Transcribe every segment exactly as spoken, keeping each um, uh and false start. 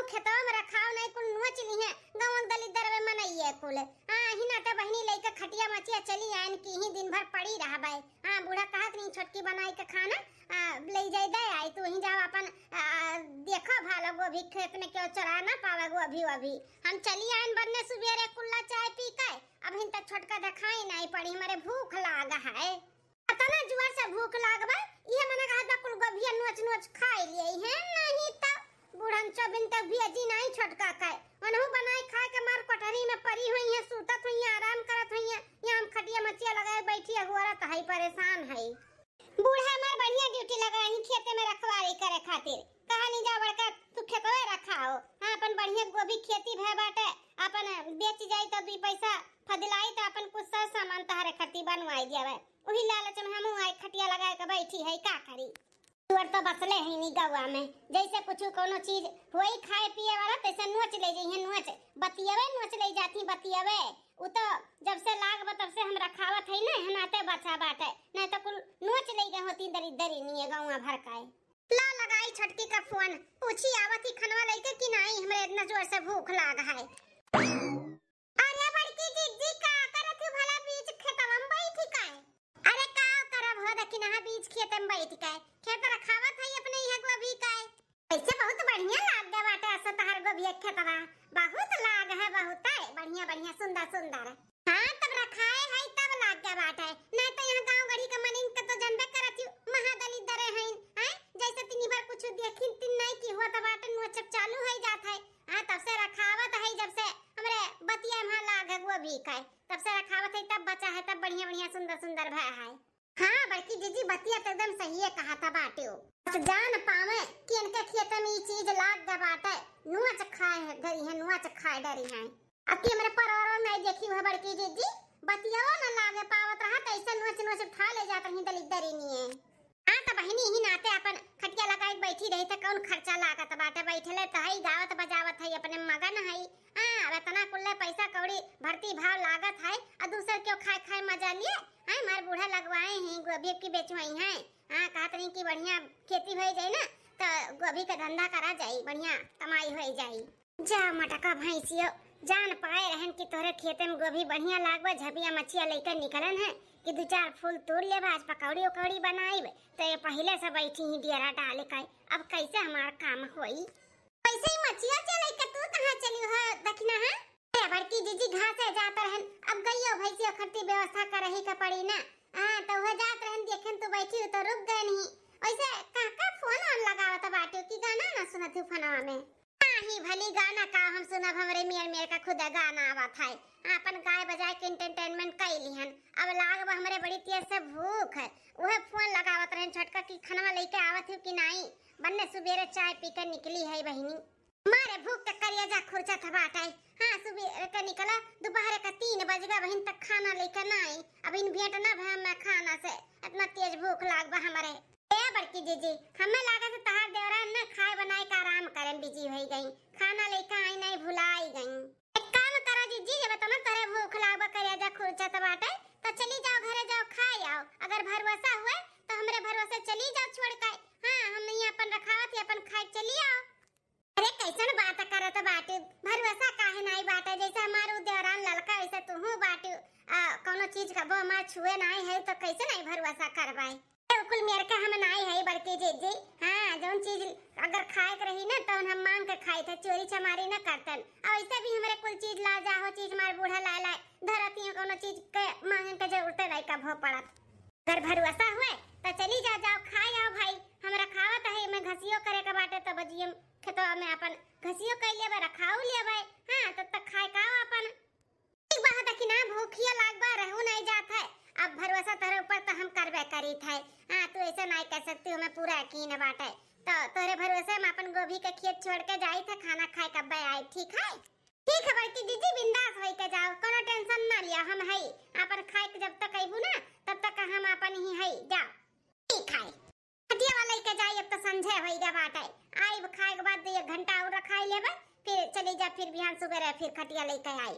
खेतवा में रखाव नाई, कुल नोच लिहे, गाँव दलिद्दर में मनइये कुल। हाँ, ही नाते बहिनी लइके खटिया मचिया चली आइन कि ही दिन भर पड़ी रहबे। हाँ, बूढ़ा कहत रही छोटकी बनाई के खाना, आ, ले जाई दे आई, तू ही जाओ अपन, आ, देखो भालो गोभी खेत में क्यों चोरा ना पावे गोभी वोभी। हम चली आइन बन्ने सुबेरे कुल्ला चाय पी के, अब हिन त छोटका देखाई नाई पड़ी, हमरे भूख लाग है। अतना जुआर से भूख लागबा, इहे मने कहत बा कुल गोभिया नोच नोच खाई लिए है, नहीं त बुढ़न चबिन तक भी अजी नहीं छोटका खाए। ओनहु बनाए खाए के मार कोठरी में परी हुई है, सूतत हुई है, आराम करत हुई है। यहाँ हम खटिया मचिया लगाए बैठी अगोरत है, परेशान है। बूढ़ा हमार बढ़िया ड्यूटी लगा ही खेते में रखवारी करे खातिर। कहा नहीं जा बड़का तू खेतवे रखाओ। हाँ, अपन बढ़िया गोभी खेती भय बाटे, अपन बेच जाई तो दुई पैसा फदिलाई तो अपन कुछ सर सामान तहरे खातिर बनवाई दियावे। उही लालच में हमहू आई खटिया लगाए के बैठी है, का करी? तुअर तो बसले है नी गौआ में, जैसे कुछ कोनो चीज होई खाए पिए वाला तैसे नोच ले जइहे, नोच बतियवे नोच ले जाती बतियवे। उ तो जब से लाग बा तब से हम रखावत है ना, हनाते बचा बाटे, नहीं तो कुल नोच ले गए होती दरिद्दरी निये गौआ भर का। ला लगाई छोटकी का फोन, पूछी आवत ही खनवा लइके कि नाई, हमरे इतना जोर से भूख लाग है। अरे बड़की जिज्जी, का करत ही भला बीच खेतवा में बैठी काए? अरे का करब हो, देखी ना बीच खेत में बैठ के खेत रखावत है अपने यहाँ गोभी काए। वैसे बहुत बढ़िया लाग गया बाटे ऐसा तहार गोभी खेतवा, बहुत लाग है, बहुत है बढ़िया बढ़िया सुंदर सुंदर। हाँ, तब रखाए है तब लाग गया बाटे, नहीं तो यहाँ गाँव गढ़ी का मनिन के तो जनबे करत ही महादलिद्दरे हैं, हैं? जैसे तिनी भर कुछ देखिन तिन नहीं की हुआ तो बाटे नोचब चालू है जात है। हाँ, तब से रखावत है, जब से हमरे बतिया में लाग है गोभी का, तब से रखावत है, तब बचा है, तब बढ़िया बढ़िया सुंदर सुंदर भय है। हाँ, बड़की जिज्जी बतिया तो एकदम सही है कहा था बाटे। बस जान पावे कि इनके खेत में ई चीज लाग गया बाटे, नोच खाए है, डरी है, नोच खाए डरी है। अब की हमरे परोरो नहीं देखी हुआ बड़की जिज्जी, बतियाओ न लागे पावत रहा, तो ऐसे नोच नोच उठा ले जात रही दलिद्दरी निये। हाँ, त बहिनी ही नाते अपन खटिया लगाई के बैठी रही, त कौन खर्चा लागत बाटे, बैठले त हई, गावत बजावत हई, अपने मगन हई। हाँ, अब इतना कुल्ले पैसा कौड़ी भर्ती भाव लागत है, आ दूसर क्यों खाए खाए मजा लिए? हाँ, हमार बूढ़ा लगवाए हैं, गोभी की बेचवाई हैं। हाँ, कहत रही कि बढ़िया खेती हो जाए ना, तो गोभी का धंधा करा जाई, बढ़िया कमाई हो जाई। जा मटका भैंसियो, जान पाए रहन कि तोहरे खेते में गोभी बढ़िया लागबा, झबिया मछिया लइके निकलन है कि दू चार फूल तोड़ लेबा, आज पकौड़ी उकौड़ी बनाइब, तो ये पहिले से बैठी ही डेरा डाल के, अब कैसे हमार काम होई? कैसे ही मछिया चले के तू कहाँ चली हो दखिना है? अरे बड़की जिज्जी घास है जात रहन, अब गइयो भैंसियो खरती व्यवस्था करही के पड़ी ना। हाँ, तो वह जात रहन देखेन तू बैठी हो तो रुक गए नहीं। वैसे का का फोन ऑन लगावत बाटे कि गाना ना सुनत हो फोनवा में? नाही भली गाना का हम सुनब, हमरे मेर मेर का खुदा गाना आवत है। आपन गाय बजाए के एंटरटेनमेंट कई लिहन। अब लाग बा हमरे बड़ी तेज से भूख है। उहे फोन लगावत रहन छोटका कि खनवा लइके आवत हो कि नाई। बन्ने सुबेरे चाय पी के निकली है बहिनी। मारे भूख के करेजा खुरचत बाटे। हाँ, सुबेरे के निकला, दोपहर के तीन बज गया बहिन तक खाना लइके नाई। अब इन भेंट ना भय मैं खाना से, इतना तेज भूख लाग बा हमरे। ए बड़की जीजी, हमें लागत है तहार देवरान ना खाए बनाए का आराम करे में बिजी होई गई, खाना लेके आई नहीं भुलाई गई। एक काम करो जीजी, जब इतना तोरे भूख लागबा करेजा खुरचत बाटे, तो चली जाओ घरे जाओ खाए आओ, अगर भरोसा हुए तो हमरे भरोसे चली जाओ छोड़ के। हाँ, हम नहीं अपन रखावत ही अपन खाए चली आओ। अरे कैसन बात करत बाटू, भरोसा काहे नाई बाटे, जैसे हमार उ देवरान ललका वैसे तुहू बाटू। आ, कौनो चीज कबो हमार छुए नाई है तो कैसे नाई भरोसा करबाई? ए, कुल मेर के हम नाई है बड़की जीजी। हाँ, जौन चीज अगर खाए के रही ना तौन हम मांग के खाई थे, चोरी चमारी न करतन। और वैसे भी हमरे कुल चीज ला जा हो, चीज हमार बूढ़ा लाए लाए धरती है, कौनो चीज के मांगे के जरूरत नहीं कबो पड़त। अगर भरोसा हुए तो चली जा, जाओ खाए आओ भाई, हम रखावत है, मैं घसियो करे के बाटे तो बजियम खेतवा में अपन घसियो कर लेबे, रखाऊ लेबे। हाँ, तब तक खाए का अपन। ठीक बा, देखी ना, भूखिया लाग बा, रहू नहीं जात है। अब भरोसा तोहरे ऊपर तो हम करबे करीत है। हाँ, तू ऐसे नहीं कर सकती हो, मैं पूरा यकीन बाटे। तो तोहरे भरोसे हम अपन गोभी के खेत छोड़ के जाई थे, खाना खाए कब्बे आई, ठीक है? ठीक है बड़की जीजी, बिंदास होई के जाओ, कोनो टेंशन ना लिया, हम है अपन खाए के जब तक अइबू ना, तब तक हम अपन ही है, जाओ। ठीक है। खटिया वाला लेके जाई, अब तो संझे होई गया बाटे। आइब खाए के बाद एक घंटा और रखाई लेबे, फिर चली जा, फिर बिहान सुबेरे फिर खटिया लेके आई।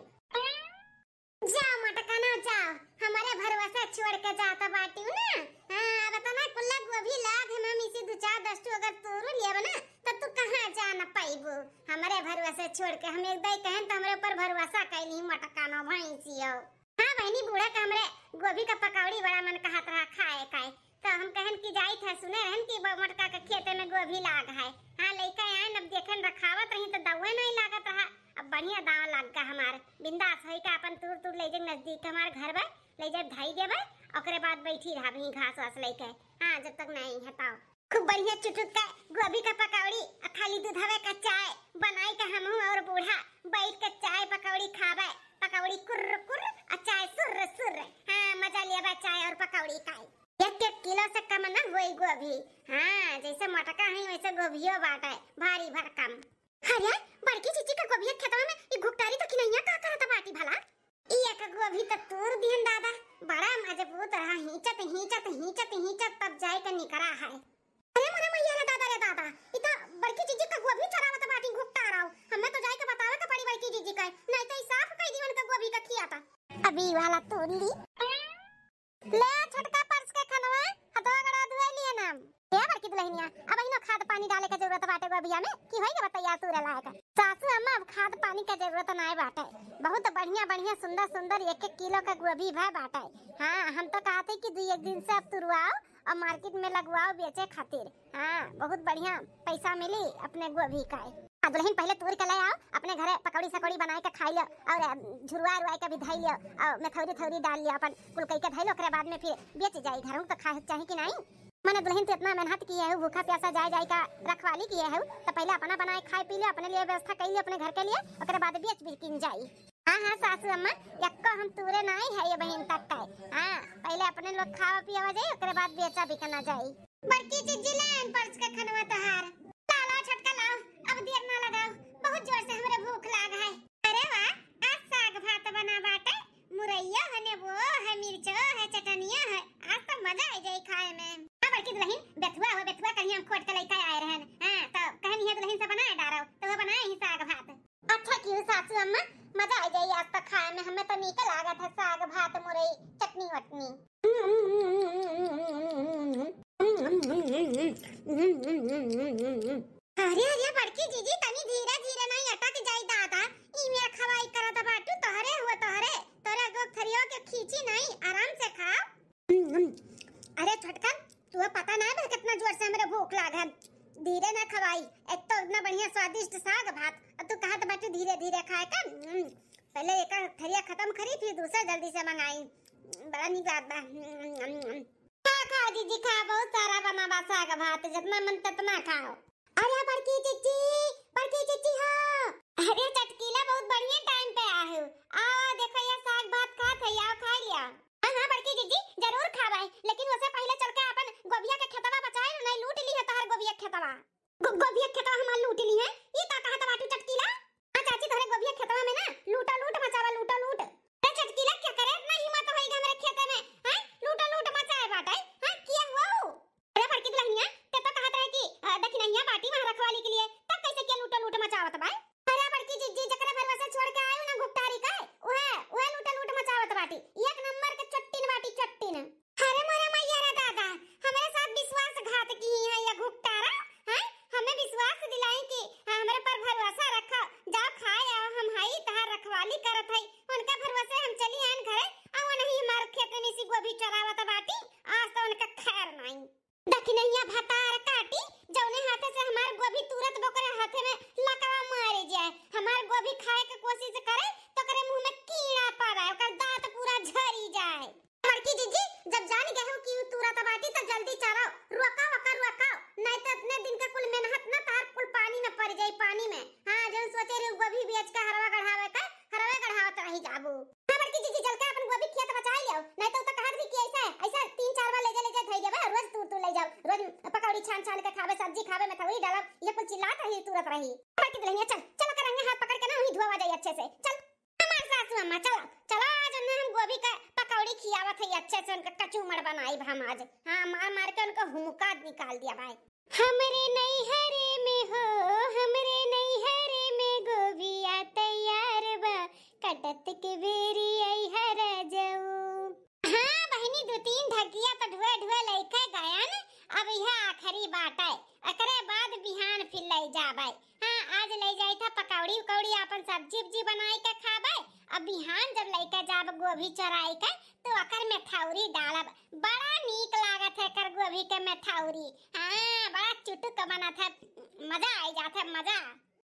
जा मटका ना जा, हमारे भरोसे छोड़ के जाता बाटी हूँ ना। हाँ, अब इतना कुल्ला गोभी लाग है, हम इसी दो चार दस ठो अगर तोड़ लेबे ना, तो तू कहाँ जा न पइबू? हमरे भरोसे छोड़ के हम एक दाई कहन तो हमरे ऊपर भरोसा कइली मोटका न भैंसियो। हाँ बहिनी, बूढ़ा का हमरे गोभी का पकौड़ी बड़ा मन कहत रहा खाए का, तो हम कहन कि जाइत है, सुने रहन कि ब-, मोटका के खेते में गोभी लाग है। हाँ, लइका आए न, अब देखन रखावत रही तो दउए नहीं लागत रहा। अब बढ़िया दाव लाग गा हमार, बिंदास होई का अपन तूर तूर ले जाए नजदीक हमार घर बा, ले जाए धाई देबे, ओकरे बाद बैठी रहब ही घास वास लेके। हाँ, जब तक नहीं है तब। खूब बढ़िया चुटुक के गोभी का पकौड़ी आ खाली दूधवे का चाय बनाई के हमहू और बूढ़ा बैठ के चाय पकौड़ी खाबे। पकौड़ी कुर्र कुर्र आ चाय सुर्र सुर्र। हाँ, मजा लेबे चाय और पकौड़ी का। एक एक किलो से कम न होई गोभी। हाँ, जैसे मोटका है वैसे गोभियो बाटे, भारी भरकम। अरे, बड़की जीजी का गोभिया खेतवा में ई घुघटारी दखिनहिया का करत बाटी भला? ई एक गोभी त तूर दिहन दादा, बड़ा मजबूत रहा, हींचत, हींचत, हींचत, हींचत तब जाए के निकरा है। अरे मोरे मैया रे दादा रे दादा, ई त बड़की जीजी का गोभी चरावत बाटी घुघटाराव। हमें तो जाए के बतावे के पड़ी बड़की जीजी का, नहीं तो ई साफ कई दीवन का गोभी का खिया था। अभी वाला तूर ली। ले छोटका परस के खनवा, हथवा गड़वा धुआई लिए नाम। ए बड़की दुल्हनिया, अब इनो खाद पानी डाले के जरूरत बाटे गोभिया में, कि होई गवा तैयार तूरे लायक। सासू अम्मा, अब खाद पानी के जरूरत नाय बाटे, बहुत बढ़िया बढ़िया सुंदर सुंदर एक एक किलो का गोभी भय बाटे। हाँ, हम तो कहते कि दुई एक दिन से अब तुरवाओ और मार्केट में लगवाओ बेचे खातिर। हाँ, बहुत बढ़िया पैसा मिली अपने गोभी का। आ दुल्हन पहले तोड़ के ले आओ, अपने घरे पकौड़ी सकौड़ी बनाए के खाई लियो और, अ, झुरवा उरवा के भी धई लियो और मेथौरी थौरी डाल लियो, अपन कुल कई के धई लो, ओकरे बाद में फिर बेच जाई। घर में तो खाए के चाही कि नहीं? मने दुल्हन तो इतना मेहनत किए है, भूखा प्यासा जाए जाए का रखवाली किए है, तो पहले अपना बनाए खाए पी लियो, अपने लिए व्यवस्था कर लियो, अपने घर के लिए, ओकरे बाद बेच बिकिन जाई। हाँ, हाँ, सासू अम्मा, यक्को हम तूरे नाई है ये बहिन तक का। हाँ, पहले अपने लोग खावा पियावा जाई, ओकरे बाद बेचा बिकना जाई। बड़की जीजी लेन परस के खनवा तोहार। लाओ, लाओ, छोटका लाओ, अब देर ना लगाओ, बहुत जोर से हमरे भूख लाग है। अरे वाह, आज साग भात बना बाटे, मुरैयो है, नेबो है, मिर्चो है, चटनियो है, आज तो मजा आ जाई खाए में। हाँ, बड़की दुल्हन, बेथुआ हो, बेथुआ कहीं हम खोट के लइका आए रहन। हाँ, तो कहनी है दुल्हन से बनाए डारो, तो वो बनाए ही साग भात। अच्छा किहू सासू अम्मा, मजा आ जाई आज तो खाए में, हमें तो नीक लागत है साग भात मुरई चटनी वटनी। अरे अरे बड़की जीजी, तनी धीरे धीरे नहीं अटक जाई दादा, ई मेर खवाई करत बाटू, तोहरे हुआ तोहरे, तोरे गो थरियो के खींची नहीं, आराम से खाओ। अरे छोटका, तुहे पता ना बा कितना जोर से हमरे भूख लागल। धीरे ना खवाई, एक तो इतना बढ़िया स्वादिष्ट साग भात, और तू कहत बाटू धीरे धीरे खाए का। हम्म, पहले एक थरिया खत्म करी, फिर दूसरा जल्दी से मंगाई। बड़ा नीक लागत बा। हम्म, हम्म, हम्म। खा, खा जीजी खा, बहुत सारा बना बा साग भात, जितना मन ततना खाओ। अरे बड़की जीजी, बड़की जीजी हो। अरे चटकीला, बहुत बढ़िया टाइम पे आए हो। आओ, आओ, देखो ये साग भात खात है, आओ खा लिया। हाँ, हाँ, बड़की जीजी, जरूर खावे, लेकिन ओसे पहिले चल के अपन गोभिया के खेतवा बचाए, नहीं लूट ली है तोहर गोभिया के खेतवा। गो-, गोभिया के खेतवा हमार लूट ली है, ई का कहत बाटू चटकीला? हाँ चाची, तोहरे गोभिया के खेतवा में ना लूटा लूट मचावा, लूटा लूट। अरे चटकीला, क्या करे, इतना हिम्मत होई हमरे खेते में, हैं? लूटा लूट मचाए बाटे, हैं? किया हुआ हो? अरे बड़की दुल्हनिया, ते तो कहत रहे कि, अ, दखिनहिया बाटी वहाँ रखवाली के लिए, तब कैसे किया लूटा लूट मचावत बाए? अरे बड़की जीजी, जकरे भरोसे छोड़ के आयु ना घुघटारी का, उहे, उहे लूटा लूट मचावत बाटी। एक नंबर के चट्टिन बाटी, चट्टिन। अरे मोरे मैया रे दादा, हमरे साथ विश्वासघात की है ये घुघटारा, हैं? हमें विश्वास दिलाई कि हमरे पर भरोसा रखा, जाओ खाए आओ, हम हई तहार रखवाली करत हई। उनका भरोसे हम चली आन घरे, आ वो नहीं हमार खेत में से गोभी चरावत बाटी, आज तो उनका खैर नहीं। दखिनहिया भतार काटी, जौने हाथे से हमार गोभी तुरत बा ओकरे हाथे में लकवा मारे जाए। हमार गोभी खाए के कोशिश करे तो ओकरे मुंह में कीड़ा पड़े, ओकर दांत पूरा झरी जाए। बड़की जीजी, जब जान गए हो कि उ तुरत बाटी तो जल्दी चलो, रोको ओकर रोको, नहीं तो इतने दिन के कुल मेहनत ना तार कुल पानी में पड़ जाई, पानी में। हाँ, जौन सोचे रहे गोभी बेच के हरवा गढ़ावे के, हरवे गढ़ावत रही जाबू। हाँ बड़की जीजी, चल के अपन गोभी खेत बचाई लियो, नहीं तो उ तो कहत भी कि ऐसे, ऐसे तीन चार बार ले जा, ले जा, धई देबे, रोज तू, तू ले जाओ, रोज पकौड़ी छान छान के खाबे, सब्जी खाबे, मेथौरी डालब, ये कुल चिल्लात रही, तुरत रही। बड़की दुल्हनिया, चल, चल, ओकर रंगे हाथ पकड़ के ना वहीं धोवा जाई अच्छे से, चल। हमार सासू अम्मा, चलो, चलो, आज उन्हें हम गोभी का पकौड़ी खियावत है अच्छे से, उनका कचूमर बनाई हम आज। हाँ, मार मार के उनका हुमुका निकाल दिया भाई। हमरे नैहरे में हो, हमरे नैहरे में गोभिया तैयार बा, कटत के बेरी अइहा राजऊ। हाँ बहिनी, दो तीन ढकिया तो ढुए ढुए लइके गयन, अब यह आखिरी बाटे। एकरे बाद बिहान फिर लइ जाबइ। हाँ, आज लइ जाइत ह पकौड़ी उकौड़ी, आपन सब्जी उब्जी बनाइ के खाबइ। अब बिहान जब लइके जाब गोभी चोराइ के, तो ओकर मेथौरी डालब। बड़ा नीक लागत है एकर गोभी के मेथौरी। हाँ, बड़ा चुटुक बनत है, मजा आइ जात है, मजा।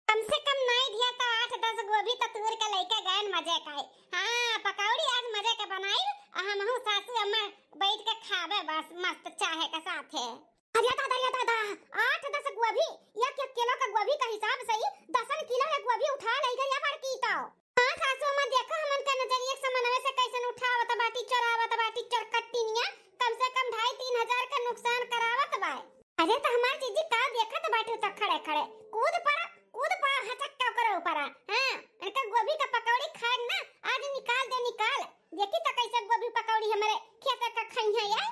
कम से कम नाहीं दिया तो आठ दस गोभी तो तूर के लइके गएन मजे का। हाँ, पकौड़ी आज मजे के बनाइब, आ हमहू सासू अम्मा बैठ के खाबे बस मस्त चाहे के साथे। अरे दादा, अरे दादा, आठ दस गोभी, एक एक किलो के गोभी के हिसाब से ही दसन किलो ले गोभी उठा लइ गई बड़की तो। हाँ सासू अम्मा, देखो हमन के नजरिए के समनवे से कैसन उठावत बाटी, चोरावत बाटी, चोरकट्टिनिया, कम से कम ढाई तीन हजार के नुकसान करावत बा। अरे तो हमार जीजी का देखत बाटू तो खड़े खड़े कूद पड़ा, कूद पड़ा, हचक के ओकरे ऊपर। हाँ, इनका गोभी का पकौड़ी खाए ना, आज निकाल दे निकाल। देखी तो कैसे गोभी पकौड़ी हमरे खेत का खाई है ये।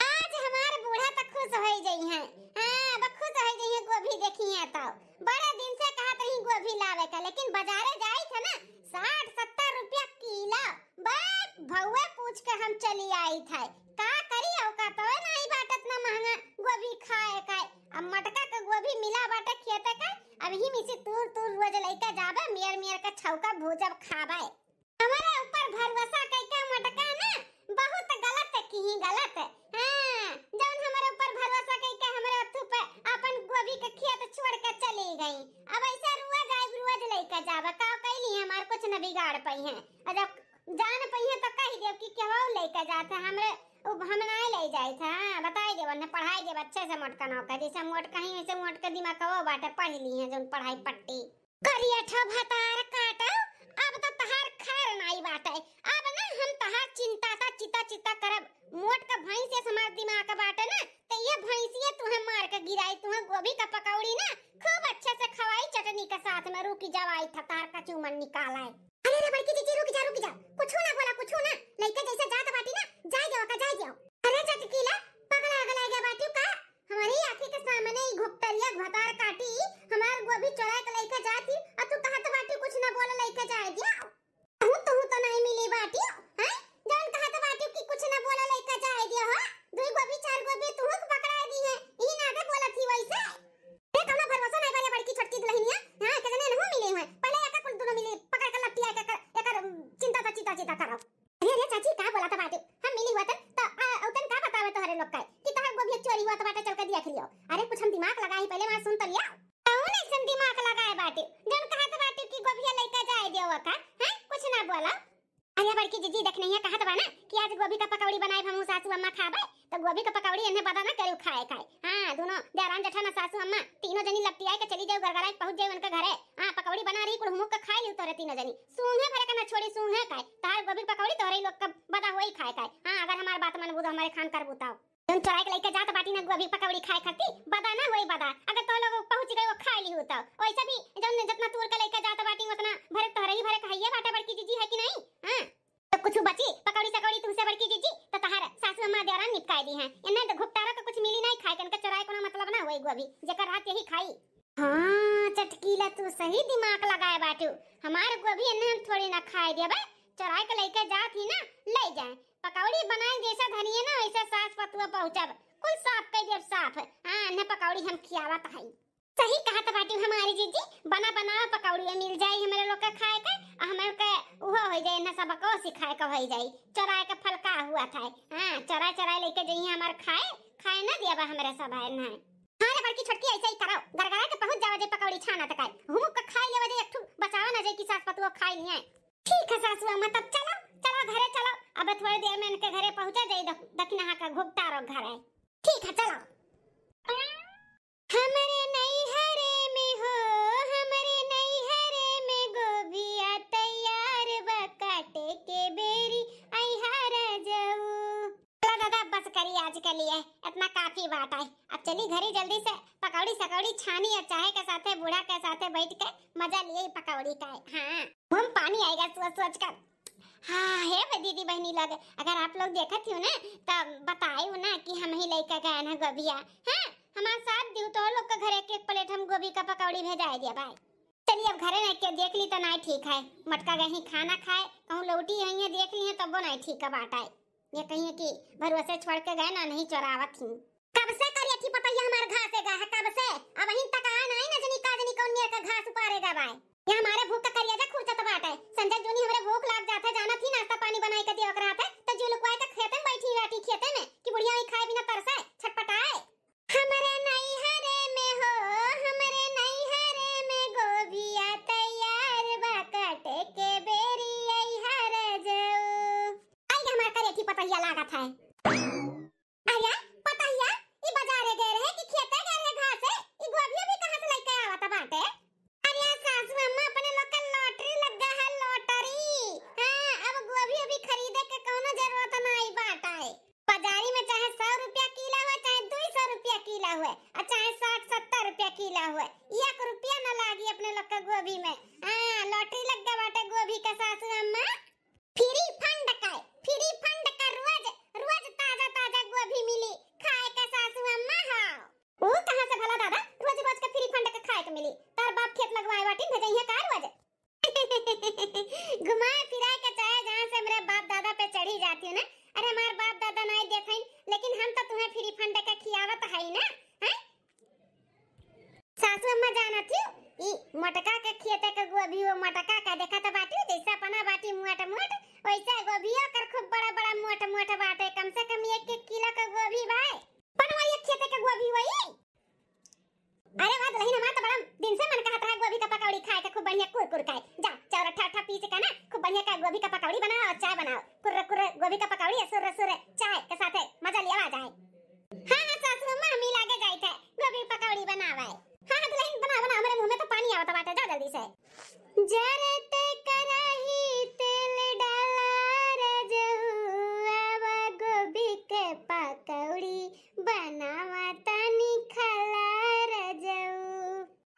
आज हमार बूढ़ा तो खुश होइ जइहैं। हाँ, अब खुश होइ जइहैं, गोभी देखिहैं तो। बड़े दिन से कहत रही गोभी लावे का, लेकिन बाजारे जाई थे ना, साठ सत्तर रुपया किलो। बस भउए पूछ के हम चली आई थे। का करी, औकात नाहीं बाटे इतना महंगा गोभी खाए का। अब मोटका के गोभी मिला बाटे खेते का, अब ही में से तूर तूर रोज लइके जाबे, मेर मेर के छौका भूजब खाबे। हमरे ऊपर भरोसा कइके मोटका ना बहुत गलत किही, गलत। हाँ, जौन हमरे ऊपर भरोसा कइके हमरे अथू पे अपन गोभी के खेत छोड़ के चली गई। अब ऐसे रोज आइब, रोज लइके जाबे, का कैली हमार कुछ न बिगाड़ पइहैं। और जब जान पइहैं तो कहि देब कि केहू लइके जात है, हमरे उ हम नाहीं लइ जाइत है। हाँ, बताइ देब, उन्हें पढ़ाइ देब अच्छे से मोटका नौका, जैसे मोटका ही वैसे मोटका दिमाग का वो बाटे, पढ़ लिहैं जौन पढ़ाई पट्टी। करिया ठो भतार काटो, अब तो तहार खैर नाई बाटे। अब ना हम तहार चिंता ता चिता चिता करब। मोट का भैंस से हमार दिमाग बाटे ना, तो ये भैंसिए तुहे मार के गिराई, तुहे गोभी का पकौड़ी ना खूब अच्छे से खवाई, चटनी के साथ में। रुकी जाओ, आई था तहार कचूमन निकाल आए। अरे रे बड़की जीजी, रुक जा, रुक जा, कुछ ना बोला, कुछ ना। लइके जैसे जात बाटी ना, जाए दो का, जाए दो। अरे चटकीला, पगला अगला गया बाटी का? हमारी आँखी के सामने ही घुपटरिया भतार काटी, हमार गोभी चोराए के लइके जाती, आ तू कहत बाटी कुछ ना बोला लइके जाए दिया। तू, तू तो नहीं मिली बाटी, हैं? जौन कहत बाटी कि कुछ ना बोला लइके जाए दिया हो, दुई गोभी चार गोभी तू के पकड़ाए दी है, ई ना दे बोलत ही वैसे। ए, कौनो भरोसा नहीं बा ये बड़की छोटकी दुल्हनिया, हाँ, के जने नहीं मिली हुए, पहले एका कुल दोनों मिली, पकड़ के लपटिया के कर, एकर, उम, चिंता तो चिता चिता करो। अरे, अरे, चाची, का बोला था बाटे? हम मिली हुआ तन, त, आ, औतन का बतावे तोहरे लोग का, कि तोहर गोभिया चोरी हुआ त बाटे, चल के दिया खिलियो। अरे, कुछ हम दिमाग लगाई, पहले मार सुन त लिया। कौन ऐसन दिमाग लगाए बाटे, जौन कहत बाटे कि गोभिया लइका जाए दियो का? हैं? कुछ ना बोला। अरे, बड़की जीजी, देख नहीं है, कहत बा ना कि आज गोभी का पकौड़ी बनाए, हम सासू अम्मा खाबे, तो गोभी का पकौड़ी इन्हें बदा ना करू खाए खाए। हाँ, दोनों देवरान जेठान सासू अम्मा, तीनों जनी लपटियाए के चली जाऊ, गरगराए के पहुँच जाऊ उनके घरे। हाँ, पकौड़ी बना रही, कुल हुमुक के खाए लियो तोरे तीनों जनी। सूंघे भरे का ना छोड़ी, सूंघे का। तहार गोभी पकौड़ी तोहरे लोग का बदा होई खाए खाए। हाँ, अगर हमार बात मनबू तो हमारे खान करबू तो। जौन चोराए के लइके जात बाटी ना गोभी पकौड़ी खाए खाती, बदा ना होई बदा। अगर तो लोग पहुँच गए वो खाए ली हो तो। वैसे भी जौन जितना तूर के लइके जात बाटी उतना भरे तोहरे ही भरे खाइए बाटे बड़की जीजी, है कि नहीं? हाँ। तो कुछ बची पकौड़ी सकौड़ी तुमसे बड़की जीजी, तो तहार सासू अम्मा देवरान निपकाए दी हैं। इन्हें तो घुपटारा का कुछ मिली नहीं खाए के, इनका चोराए कोनो मतलब ना होई गोभी, जेकर रात यही खाई। हाँ, चटकीला, तू सही दिमाग लगाए बाटू। हमार गोभी इन्हें हम थोड़ी ना खाए देबे, चोराए के लइके जात ही ना, ले जाए। पकौड़ी बनाए जैसा धनिए ना, वैसे सास पतुआ पहुँचब, कुल साफ कइ देब साफ। हाँ, इन्हें पकौड़ी हम खियावत हई। सही कहत बाटू हमारी जीजी, बना बनावा पकौड़ी मिल जाई हमरे लोग के खाए के, आ हमरे के उहो होइ जाई, इन्हें सबको सिखाए के होइ जाई। चोराए के फल का हुआ था? हाँ, चोराए चोराए लइके जइहे हमार खाए, खाए ना दिया बा हमरे सब है ना। हाँ रे बड़की छोटकी, ऐसे ही करो, गरगरा के पहुँच जावा जे पकौड़ी छाना तक आए, हुमुक के खाए लेवा जे, एक ठू बचावा ना जे कि सास पतुआ खाए लिए। ठीक है सासू अम्मा, तब चलो, चलो घरे चलो, अब थोड़ी देर में इनके घरे पहुँचा जाई, दख-, दखिनहा का घुपटारो घर है। ठीक है, चलो। हमरे नैहरे में हो, हमरे नैहरे में गोभिया तैयार बा, काटे के बेरी अइहा रजऊ। चलो दादा, बस करी आज के लिए, इतना काफी बात है। अब चली घरे जल्दी से पकौड़ी सकौड़ी छानी और चाय के साथे, बूढ़ा के साथे बैठ के मजा लिए पकौड़ी का। हाँ, मुँह में पानी आएगा सोच सोच कर। हाँ, हे बे दीदी बहनी लोग, अगर आप लोग देखत हो ना, तब बताइयो ना कि हम ही लइके गए ना गोभिया। हाँ, हमार साथ दियो तो लोग के घरे एक एक प्लेट हम गोभी का पकौड़ी भेजाए दिया भाई। चलिए अब घरे ना के देख ली तो ना ठीक है, मटका गई खाना खाए, कहूँ लौटी हुई है देख ली है तब वो ना ठीक है बात है। ये कहिए कि भरोसे छोड़ के गए ना, नहीं चोरावत ही। कब से करिया थी पतैया हमार घासे गए है, कब से? अब हिन तक आ नाई ना जनी का जनी कौन मेर का घास उपारे गवाए। यहाँ हमारे भूख का करिया जा खुरचत बाटे। संजय जूनी हमरे भूख लाग जात है, जानत ही नाश्ता पानी बनाई के दिया ओकरा हाथे, तो जुलुकवाई के खेते में बैठी बाटी खेते में कि बुढ़िया ही खाए बिना तरसे, छटपटाए। हमरे नैहरे में हो, हमरे नैहरे में गोभिया तैयार बा काटे के बेरी अइहा रजऊ। आई गे हमार करेठी पतहिया लागत है। अरे पतहिया, ई बाजारे गए रहे कि खेते गए रहे घासे? ई गोभी अभी कहाँ से लेके आवत बाटे? अरे सासू अम्मा, अपने लोग के लॉटरी लग गया है, लॉटरी। हाँ, अब गोभी अभी खरीदे के कौनो जरूरत नहीं बाटे। बाजारी में चाहे सौ रुपया किलो हुए, चाहे दो सौ रुपया किलो हुए, और चाहे साठ सत्तर रुपया किलो हुए, एक रुपया न लागी अपने लोग के गोभी में। हाँ, लॉटरी लग गया बाटे गोभी के सासू अम्मा। फ्री फंड का, फ्री फंड का रोज, रोज ताजा ताजा गोभी मिली खाए के सासू अम्मा। हाँ, वो कहाँ से भला दादा रोज रोज के फ्री फंड के खाए के मिली? तार बाप खेत लगवाए बाटी, भेजइहे का रोज? घुमाए फिराए के चाहे जहाँ से हमरे बाप दादा पे चढ़ी जाती हूँ ना। अरे हमार बाप दादा नहीं देखइन, लेकिन हम तो तुम्हें फ्री फंड के खियावत है ना, हैं? सासू अम्मा जानत ही, ई मोटका के खेते के गोभी, वो मोटका के देखा तो बाटी, जैसे अपना बाटी मोट मोट, वैसे गोभियो कर खूब बड़ा बड़ा मोट मोट बाटे। कम से कम एक एक किलो के गोभी बाय। बनवारी खेते के गोभी वही। अरे वाह दुल्हन, हमार तो बड़ा दिन से मन कहत रहा गोभी का पकौड़ी खाए के, खूब बढ़िया कुरकुर खाए। जा चौरठा अठा पीस के ना खूब बढ़िया का गोभी का पकौड़ी बनाओ और चाय बनाओ। कुर्र कुर्र गोभी का पकौड़ी और सुर्र सुर्र चाय के साथे मजा लिया जाए। हाँ हाँ सासू अम्मा, हम ही लागे जाइत है गोभी पकौड़ी बनावे। हाँ हाँ दुल्हन, बनाओ बनाओ, हमरे मुंह में तो पानी आवत बाटे, जा जल्दी से। जरत कराही तेल डाला रजऊ, आवा गोभी के पकौड़ी बनावा तनी खाला रजऊ।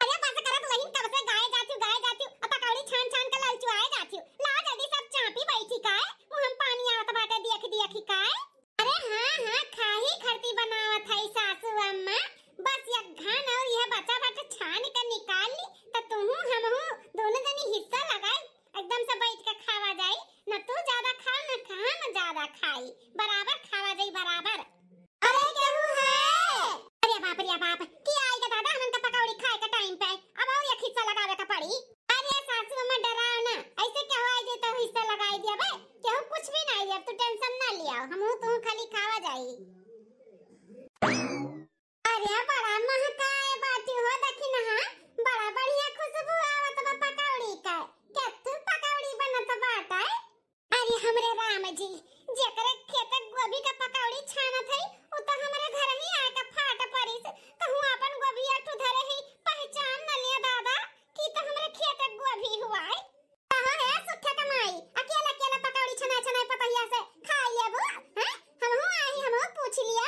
अरे बस करा दुल्हन, कब से गाए जाती हूँ, गाए जाती हूँ, अब पकौड़ी छान छान के ललचुआए जाती हूँ। ला जल्दी सब चापी बैठी काय, मुँह में पानी आवत बाटे देख देख काय। अरे हाँ हाँ, खाही खरती बनावत है सासू अम्मा, बस एक घान और यह बचा बाटे छान के निकाल ली, त तुहू हमहू दोनों जनी हिस्सा लगाई, एकदम से बैठ के खावा जाई, न तू ज्यादा खाओ न हम ज्यादा खाई, बराबर खावा जाई बराबर। अरे केहू है? अरे बाप रे बाप, के आई गे दादा, हमन का पकौड़ी खाए का टाइम पे अब और एक हिस्सा लगावे का पड़ी। अरे सासू अम्मा डराओ ना, ऐसे केहू आई जाए तो हिस्सा लगाई दिया बे, केहू कुछ भी नहीं दिया, तू टेंशन ना लिया, हमहू तू खाली खावा जाई। अरे बड़ा महकाए बाटी हो, देखी ना, हाँ, बड़ा बढ़िया खुशबू आवत बा पकौड़ी का। केतु पकौड़ी बनत बाटे। अरे हमरे राम जी, जेकरे खेते गोभी का पकौड़ी छानत है, उ तो हमरे घर ही आके फाट परिस। कहूँ अपन गोभी अठू धरे ही, पहचान न लिया दादा कि तो हमरे खेते गोभी हुआ है। कहाँ है सुखे के माई, अकेला अकेला पकौड़ी छना छना पतहिया से खाई लेबू, हैं? हमहू आई, हमहू पूछ लिया।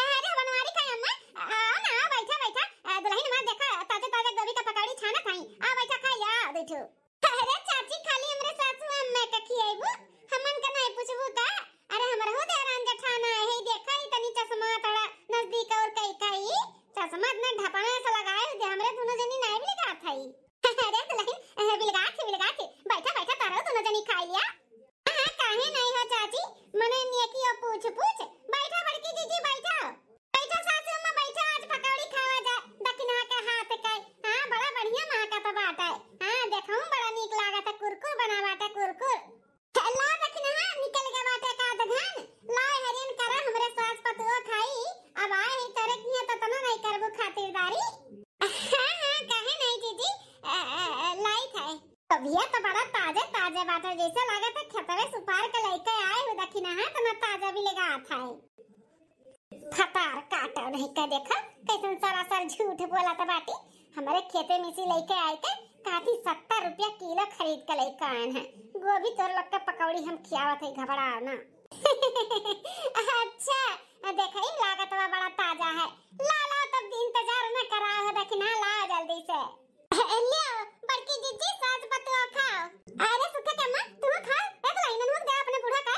अरे बनवारी का अम्मा, आओ ना, आओ, बैठा, बैठा। आ, दुल्हन हमार देखा, ताजे, ताजे गोभी का पकौड़ी छानत हई। आ, बैठा, खा लिया, बैठो। अरे चाची, खाली हमरे सासू अम्मा का खियाइबू, हमन का नहीं पूछबू का? अरे, हमरहू देवरान जेठान आए है, देखा ही तनी चश्मा थोड़ा नजदीक और कई कई, चश्मा इतना ढपना से लगाए हो, हमरे दोनों जनी नहीं बिलगात है। अरे दुल्हन, अ, बिलगात है, बिलगात है, बैठा, बैठा, तारो दोनों जनी खाई लिया। हाँ, काहे नहीं हो चाची, मने नेकी हो पूछ पूछ। बैठा बड़की जीजी, बैठा। बैठा सासू अम्मा, बैठा, आज पकौड़ी खावा जा, दखिनहा के हाथ के। हाँ, बड़ा बढ़िया महकत बाटे। हाँ, देखहूँ बड़ा नीक लागत है, कुरकुर बना बाटे, कुरकुर। ला दखिनहा, निकल गया बाटे का दघान। ला हरिन करा, हमरे सास पतुआ खाई। अब आए ही तोरे किहाँ तो तना नहीं करबू खातिरदारी। हाँ, हाँ, काहे नहीं जीजी, अ, अ, अ, लाई खाए। अभिया तो बड़ा ताजे ताजे बाटे, जैसे लागत है खेतवे सुपार के लेके आए हो, देखी ना, हाँ, तना ताजा भी लेगा आता है। फतार काटो नहीं के देखा, कैसन सरासर झूठ बोलत बाटी। हमरे खेते में से लेके आए के काफी सत्तर रुपया किलो खरीद के लेके आए हैं। गोभी तोर लोग के पकौड़ी हम खियावत है, घबराओ ना। अच्छा, देखा ही लागत बा बड़ा ताजा है। ला, ला, तब इंतजार न कराओ, देखी ना, ला जल्दी से। लियो, बड़की जीजी, सास पतुआ खाओ। अरे सुखा के अम्मा, तू खा, ए दुल्हन, ननू दे अपने बूढ़ा का।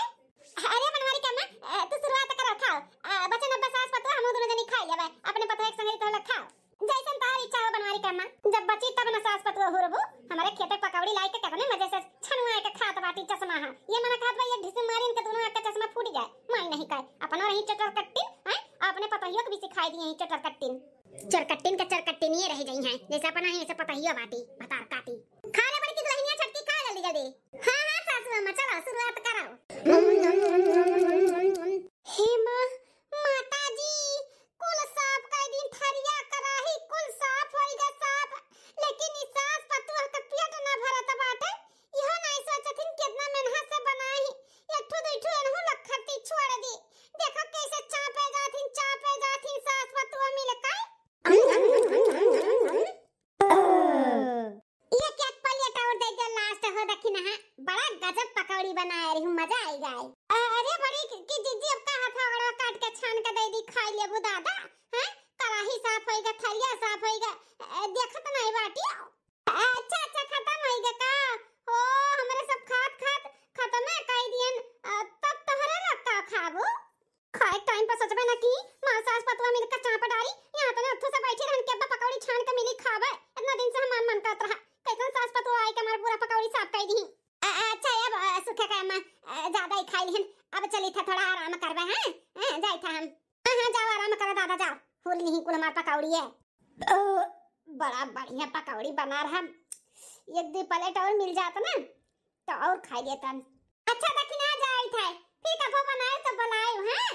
अरे बनवारी के अम्मा, अ, तू शुरुआत करो, खाओ। अ, बचन अब्बा सास पतुआ, हम दोनों जनी खाई लेबे, अपने पतुआ एक संगे तो लोग खाओ। जैसन तार इच्छा हो बनवारी के अम्मा, जब बची तब न सास पतुआ हुरबू, हमारे खेते पकौड़ी लाई के कितने मजे से छनुआ के खात बाटी चश्मा हा। ये मना खात बा, ये ढिसुम मारी इनके दोनों आँख का चश्मा फूट जाए, माई नहीं खाए, अपनो रही चटर कट्टिन, हैं, अपने पतोहियो के भी सिखाई दिए हैं चटर कट्टिन। चटर पूरी बनाए रही हूँ, मजा आई गए। अरे बड़ी कि, कि जिज्जी अब का हथवा गोड़वा काट के छान के दे दी, खाई लेबू दादा। हैं, कराही साफ होइगा, थरिया साफ होइगा, अ, देखत नहीं बाटी। अच्छा, अच्छा, खत्म होइगा का? ओ, हमरे सब खात खात खत्मे कई दियन, अ, तब तोहरे लोग का खाबू? खाए टाइम पर सोचबे ना कि माँ सास पतुआ मिलकर चाप डारी, यहाँ तने उठू से बैठी रहन के अब्बा पकौड़ी छान के मिली खाबे। इतना दिन से हमार मन करत रहा, कैसन सास पतुआ आई के हमार पूरा पकौड़ी साफ कई दी। अ-, अच्छा, अब, अ, सूखे का अम्मा, अ, ज्यादा ही खाई लिहन, अब चली था थोड़ा आराम करबे, हैं? हैं, जाई था हम। हाँ, हाँ, जाओ आराम करो दादा, जाओ, हुर लिही कुल हमार पकौड़ी है। ओ, बड़ा बढ़िया पकौड़ी बना रहा, एक दो प्लेट और मिल जात ना, तो और खाई लेतन। अच्छा दखिना, जाई था, फिर कभो बनाए तो बुलाए, हाँ?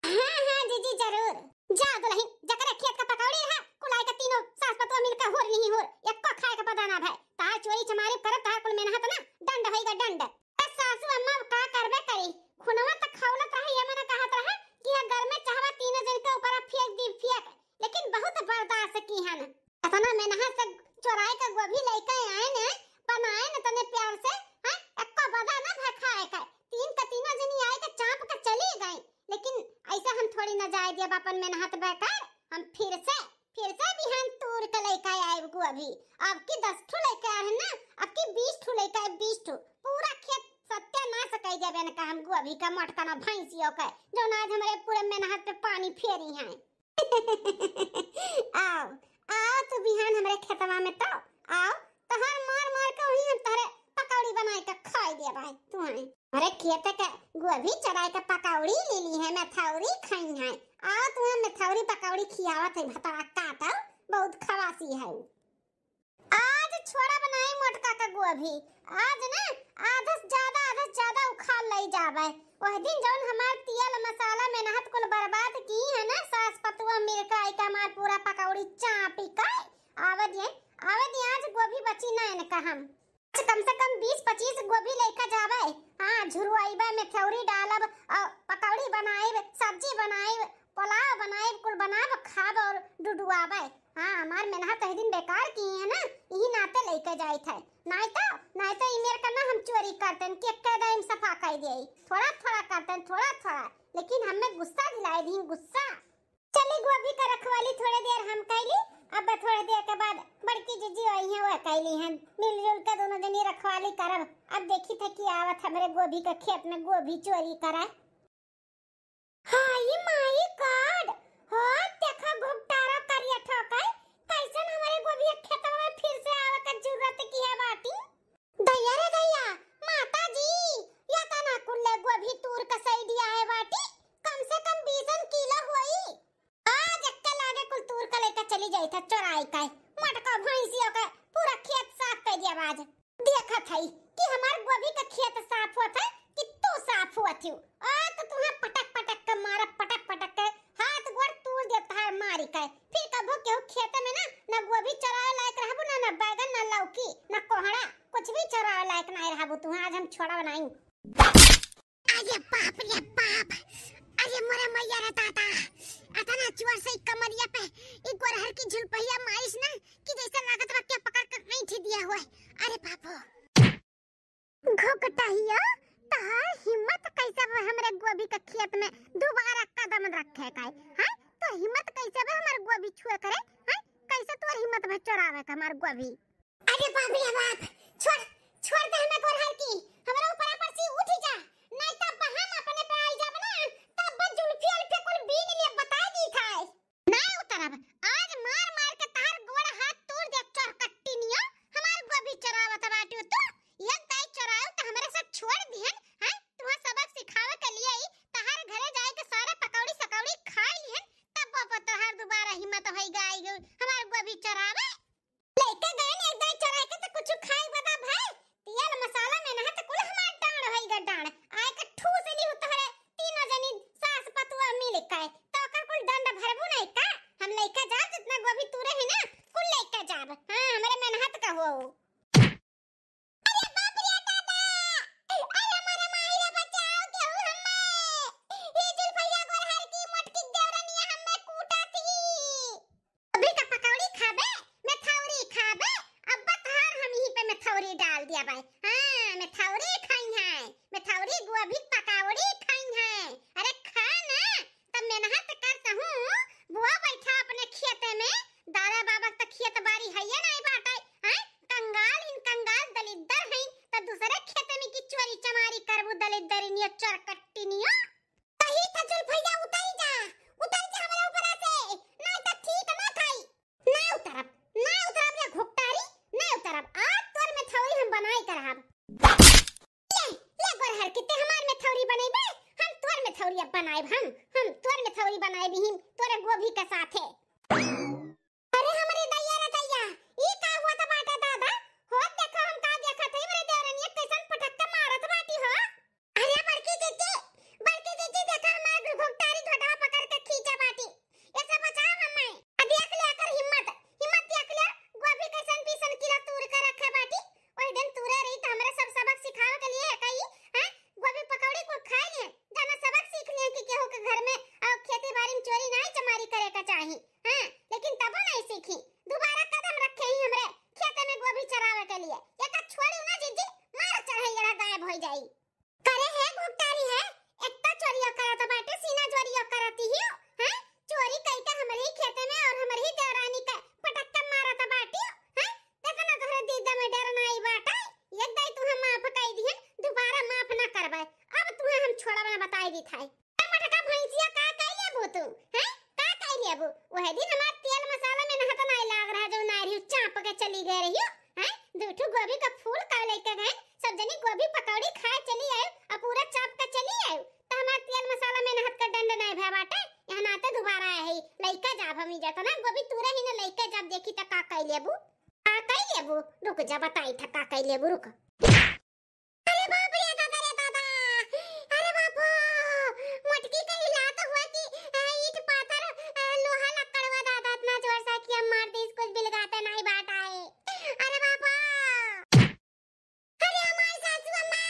हाँ, हाँ, जीजी, जरूर। जा दुलहिन, जकरे खेत का पकौड़ी रहा, कुल आए के तीनों सास पतुआ मिलके हुर लिही हुर, एक्को खाए के पता ना भय। तार चोरी चमारी करत तार कुल मेहनत ना, दंड होइगा दंड। बस सासू अम्मा का करबे करी, खुनवा त खौलत रहा, ये मना कहत रहा कि यह घर में चाहवा तीनों जन के ऊपर फेंक दी फेंक, लेकिन बहुत बर्दाश्त की हन। इतना मेहनत से चोराए के गोभी लेके आए ने, बनाए ने तने प्यार से, हैं? एक्को बदा ना भय खाए के। तीन का तीनों जनी आए के चाप के चली गई। लेकिन ऐसा हम थोड़ी ना जाए दिया अपन मेहनत बेकार। हम फिर से, फिर से बिहान तूर के लेके आए गोभी। अब की दस ठो लेके आए हैं ना, अब की बीस ठो लेके आए, बीस ठो। पूरा खेत सत्यानाश कर देबे न का हम गोभी का मोटका ना भैंसियों के, जो ना आज हमारे पूरे मेहनत पे पानी फेरी हैं। आओ, आओ तू बिहान हमरे खेतवा में तो, आओ, तोहर मार मार के वहीं हम तोहरे पकौड़ी बनाए के खाई देबै तू हैं। अरे खेत के गोभी चुराए के पकौड़ी ले ली है, मेथौरी खाई है। आओ तू मेथौरी पकौड़ी खियावत है, भतवा काटो, बहुत खवासी है। आज छोड़ा बनाई मोटका का गोभी, आज ना आधा से ज्यादा, आधा से ज्यादा उखाड़ लई जाबे। वह दिन जौन हमार तियल मसाला मेहनत कुल बर्बाद की है ना, सास पतुआ मिलके आई के हमार पूरा पकौड़ी चापी के आवे दिए, आवे दिए, आज गोभी बची ना इनका हम। आज कम से कम बीस पच्चीस गोभी लेके जाबे। हाँ, झुरवाइबे, मेथौरी डालब, और पकौड़ी बनाइब, सब्जी बनाइब, पुलाव बनाइब, कुल बनाब, खाब और डुडुआबे। हाँ, हमार मेहनत तही दिन बेकार की है ना, यही नाते लेके जाइत है। नाई तो, नाई तो ई मेर का ना हम चोरी करतेन, कि एक्के दाई में सफा कर दिए। थोड़ा थोड़ा करतेन, थोड़ा थोड़ा, लेकिन हमें गुस्सा दिलाए दी, गुस्सा। चली गोभी का रखवाली थोड़े देर हम कैली, अब थोड़े देर के बाद बड़की जीजी आई हैं, वह कैली हैं, मिलजुल के दोनों जनी रखवाली करब। अब देखी थे कि आवत हमरे गोभी के खेत में गोभी चोरी करे। हाय माई गॉड, हो देखो घुघटारो करिया ठोकै, कैसन हमरे गोभी के खेतवा में फिर से आवे के जरूरत की है बाटी। दैया रे दैया, माता जी, या तना कुल्ले गोभी तूर के सही दिया है बाटी, कम से कम बीसन किलो होई। आज एक्के लागे कुल तूर के लेके चली जाई था चोराई के, मटका भैंसियों के पूरा खेत साफ कर दिया आज। देखत हई कि हमार गोभी का खेत साफ होत है कि तू साफ होत हऊ। आ तो तुहें पटक पटक के मारब, पटक पटक के हाथ गोड़ तूर देब तहार मारी के। फिर कबो केहू खेते में ना, ना गोभी चोरावे लायक रहबू, ना, ना बैगन, ना लौकी, ना कोहड़ा, कुछ भी चोरावे लायक नाहीं रहबू तुहें। आज हम छोड़ा बनाई। अरे बाप रे बाप, अरे मोरे मैया रे दादा, अतना जोर से ई कमरिया पे ई गोरहर की झुलपहिया मारिस ना कि जैसे लागत बा के पकड़ के ऐंठी दिया हुआ है। अरे बाप हो। घुघटहिया, तहार हिम्मत कैसे बा हमरे गोभी के खेत में दोबारा कदम रखे का? हैं? तो हिम्मत कैसे बा हमार गोभी छुए करे? हैं? कैसे तोर हिम्मत बा चोरावे का हमार गोभी? अरे बाप रे बाप, छोड़, छोड़ दे हमें गोरहर की, हमरा ऊपर ऊपर से उठ जा, नहीं तब हम अपने पे आई जाब ना, तब बस जुल्फी अल्फी कुल बीन लिए बताई दी था। नहीं उतरब, आज मार मार के तहार गोड़ हाथ तोड़ दे चोर कट्टी नियो, हमार गोभी चोरावत बाटू तू, एक दाई चोराऊ तो हमरे साथ छोड़ दिहन, हैं? तुहां सबक सिखावे के लिए ही तहार घरे जाए के सारा पकौड़ी सकौड़ी खाई लिहन, तब वो तोहार दोबारा हिम्मत होई गाई गई हमार गोभी चोरावे। लइका गए ने एक दाई चोराई के तो कुछ खाए बदा भाई। तेल मसाला में नहा तो कुल हमार डांड होई गा डांड। आए के ठूस ली हो तोहरे तीनों जनी सास पतुआ मिल के। तो ओकर कुल दंड भरबू नहीं का? हम लइका जाब जितना गोभी तूरे है ना, कुल लइका जाब। हाँ, हमरे मेहनत का हो। अरे बाप रे दादा! अरे हमारे माई रे बचाओ केहू हम्मे। ई जुल्फैया गोरहर की मोटकी देवरनिया हम्मे कूटा थी। अभी का पकौड़ी खाबे, मेथौरी खाबे, अब बतहार हम यहीं पे मेथौरी डाल दिया भाई। हाँ, मेथौरी खाई है। थौरी गोभी पकौड़ी खाई है। अरे खा ना, तब मेहनत करत हूँ, बुआ बैठा अपने खेते में। दादा बाबा त खेत बारी हइये नाई बाटे, हैं? कंगाल इन कंगाल दलिद्दर हैं, त दूसरे खेते में की चोरी चमारी करबू दलिद्दरिनियो चोरकट्टिनियो। कही त जुल्फैया उतरी जा, उतरी जा हमरे ऊपरा से, नाई त ठीक ना खाई। ना उतरब, ना उतरब रे घुघटारी, ना उतरब। आज तोर में थौरी हम बनाई के रहब। ले, ले गोरहर के ते हमार में थौरी बनइबे, हम तोर में थौरी अब बनाइब हम, हम तोर में थौरी बनाइब ही तोरे गोभी के साथे। अरे हमरे दैया रे दैया, ई का हुआ त बाटे दादा? होत देखो हम का देखत हई, हमरे देवरनिया कैसन पटक के मारत बाटी हो। अरे बड़की जीजी, बड़की जीजी देखा हमार घुघटारी ढोढवा पकड़ के खींचा बाटी। ऐसे बचाओ हमें। अब देख ले एकर हिम्मत, हिम्मत देख ले, गोभी कैसन पीसन किलो तूर के रखे बाटी। वही दिन तूरे रही त हमरे सब सबक सिखावे के लिए है कही, हैं? गोभी पकौड़ी कुल खाए लिए, जाना सबक सीख लिए कि केहू के घर में और खेती बाड़ी में चोरी नाई चमारी करे का चाही, हैं? लेकिन तबो नाई सीखी, दोबारा कदम रखे ही हमरे खेते में गोभी चरावे के लिए। ये का छोड़ी ना जीजी, मार चढ़े जरा गायब हो जाई। करे हे घुघटारी है, एक तो चोरिया करत बाटे, सीना जोरिया करत ही, हैं? चोरी कई के हमरे ही खेते में और हमरे ही देवरानी के पटक के मारत बाटी, हैं? देखो ना तोहरे दीदा में डर नाई बाटे, एक दाई तुहे माफ कई दिहन, दोबारा माफ ना करबे। अब तुहे हम छोड़ब ना, बताई दी थाई। ए मोटका भैंसिया का कई लेबू तू, हैं? का कई लेबू? वह दिन हमार तेल मसाला में नहत नाई लाग रहा, जो नारी चाप के चली गए रही हो, हैं? दू ठू गोभी का फूल का लेके गए, सब जनी गोभी पकौड़ी खाए चली आयो, और पूरा चाप के चली आयो। त हमार तेल मसाला में नहत का डंड नाई भय बाटे, यहाँ नाते दोबारा आए है, लइका जाब हम इज्जत ना, गोभी तूरे ही ना लइका जाब, देखी त का कई लेबू, का कई लेबू, रुक जा बताई था का कई लेबू, रुक। अरे बाप रे दादा रे दादा, अरे बापो, मोटकी कहीं लात हुआ कि, अ, ईंट पाथर, अ, लोहा लक्कड़वा दादा इतना जोर से कि हम मार दीस कुछ बिलगाते नाई बाटा है। अरे बापो। अरे हमार सासू अम्मा।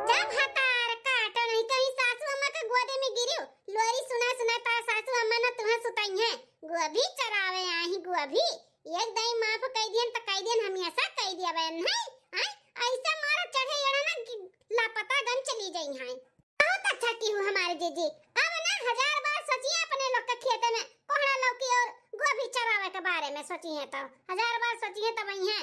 जब हतार काटो नहीं कहीं सासू अम्मा के गोदे में गिरियो। लोरी सुना सुना ता सासू अम्मा ना तुहे सुताई है। गोभी चरावे आही गोभी। एक दाई माफ कई दियन त कई दियन हम ऐसा कई दिया बहन है। आय, ऐसा मारा चढ़े एड़ा ना कि लापता गन चली जाई है। बहुत अच्छा की हूँ हमारे जीजी। अब ना हजार बार सोचिए अपने लोग के खेते में कोहड़ा लौकी और गोभी चरावे के बारे में सोचिए तो। हजार बार सोचिए तो वही है।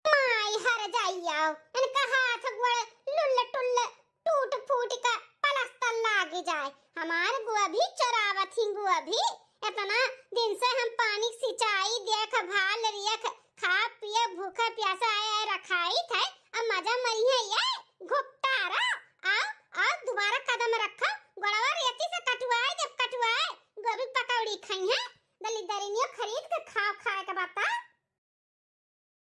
माई हर जाई आओ, इनका हाथ गोड़ लुल्ल टुल्ल टूट फूट का पलस्तर लाग जाए। हमार गोभी चरावत ही गोभी, इतना दिन से हम पानी सिंचाई देखभाल रेख